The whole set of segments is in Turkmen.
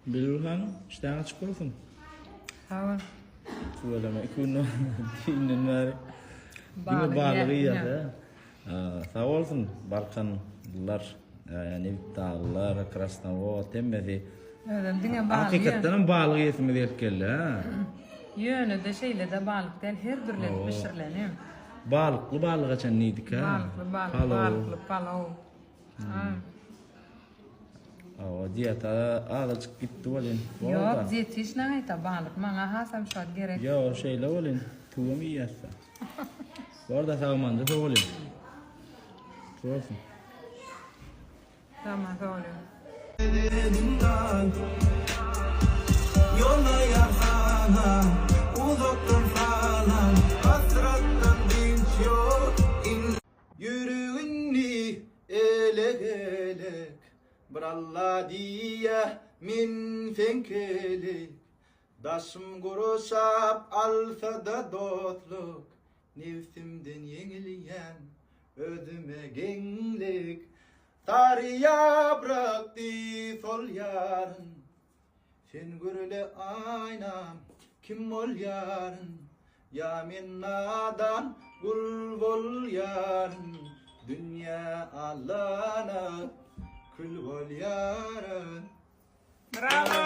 Bilbil hanym, işdäň açyk bolsun. Sag bol. Tüweleme, iki günden düýnden bäri diňe balyk iýýäs, hä? Sag bolsun, Balkanlylar, Nebitdaglylar, Krasnowod, hemmesi. Özem diňe balyk. Hakykatdan hem balyk iýesimiz gelip geldi, hä? Ýöne-de şeýle-de balyk däl, her dürli edip bişirileni. Balykly balyga çenli iýdik, hä? Balykly balyk, balykly palaw. Hawa, dieta azajyk gitdi welin. Ýok, dietişna gaýta balyk maňa hasam şo gerek. Ýok, şeýle welin, tüwem iýýäs-de. Bor-da, sagmanja sowalyň. Bolsun. Sagman sowalyň. Ýollaýar saňa uzakdan salam Hasratdan dynç ýok indi. Ýürek indi elek-elek, Bir Alla diýýä, men seňkelik. Daşym gurşap alsa-da dostluk, Nebsimden ýeňilýän, özüme geňlik. Sary ýaprak deý solýaryn, Sen gürle aýnam, kim bolýaryn? Ýa men nadan gul bolýaryn, Dünýä allana kül bolýaryn. Bravo!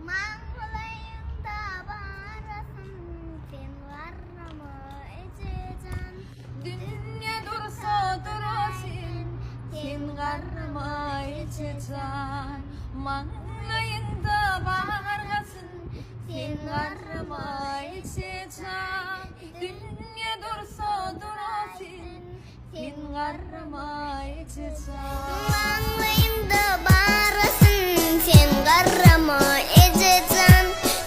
Maňlaýyňda barasyn sen garrama ejejan. Dünýe dursa durasyn sen garrama ejejan. Maňlaýyňda bargasyn sen garrama ejejan. Dünýe dursa durasyn Sen garrama ejejan. Maňlaýymda barasyn sen garrama ejejan.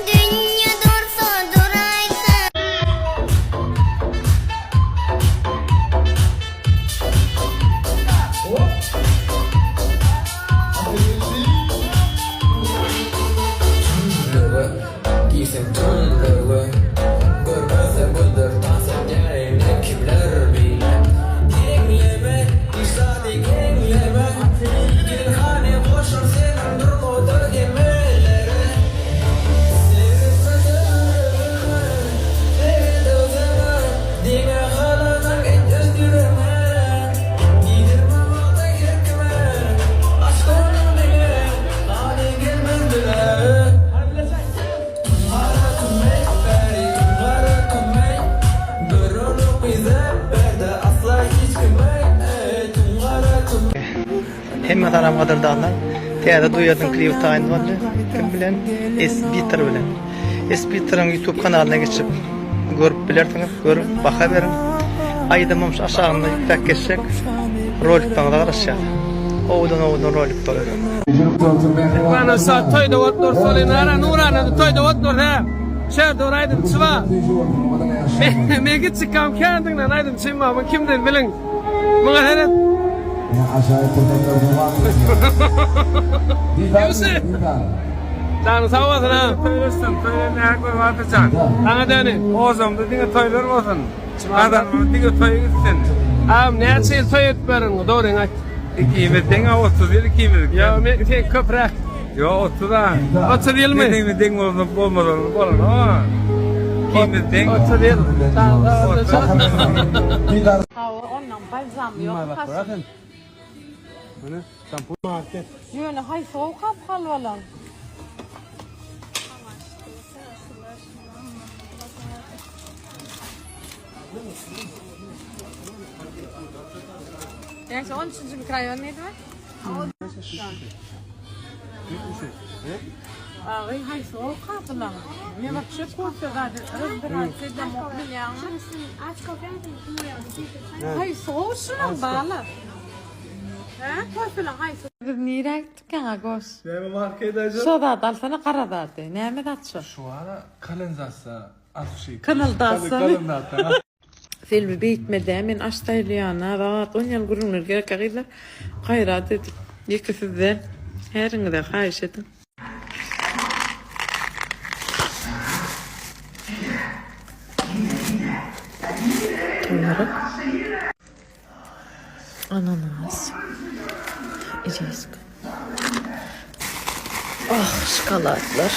Dünýe dursa duraýsyn. Tümlüge Diýseň tümlüge Görmese gözler tans edýär ine kimler bile Geňleme hiç zady geňleme Gel hany goşul senem durmada hemmelere Seretme töweregime Seret özüňe Diňe halasaň et öz ýüregňe Diýdirme wagta her kime Aşk onuň diňe Hany gelmez bile. Hemme salam gadyrdanlar. Täze duýadyň klibi taýyn boldy. Kim bilen? S-Bitter bilen. S-Bitteriň YouTube kanalyna geçip görüp bilersiňiz. Görüp baha beriň. Aýdymym şu aşagynda ýükläp geçjek. Rolikleriňize garaşýas. Owadan owadan rolik bolar. Bana şa toýda bolup dur Solinara Nurana toýda bolup dur he. Şerde bir aýdymçy bar. Men kiçikam kän diňlän aýdymçym bar. Bu kimden biliň. Muňa seret. Ýusi. Janyň sag bolsun ha. Toýlaşsyn, toýlar nähak görüp Atajan. Saňa döni. Ozamda diňe toýlar bolsun. Gazanymyz diňe toýa gitsin. Agam näçe ýyl toý edip beriň dogryňy aýt. Ikimiz deň a 30 ýyl ikimiz. Ýok men sen köpräk. Ýok 30 a. 30 ýylmy? Deňmi deň bolsa bolmasa bolanok a. Ikimiz deň. 30 ýyl. Hawa ondan balzam ýok haşy. Ýöne haýsy gowy kap halwalaň? Näçe 13-nji mikroraýon diýdimi? Agy haýsy gowy kapylaň? Men wapşe kofe zady разбираться edemok bilýäňmi? Haýsy gowy şunuň bala? Hä? Kofelaň haýsy? Biz nirä gitdik ýaňa goş? Näme marka edäýjek? Şo zady alsana gara zady. Näme zat şo? Şu ara kanalizasiýa asuşy. Kanalizasiýa. Selbi beýtme dä men aş saýlaýana zat onýan gürrüňler gerekkä gyzlar gaýrat edip ýeke sizden heriňize haýyş ediň. Towuk. Ananas. Irisk. Ah, şokoladlar.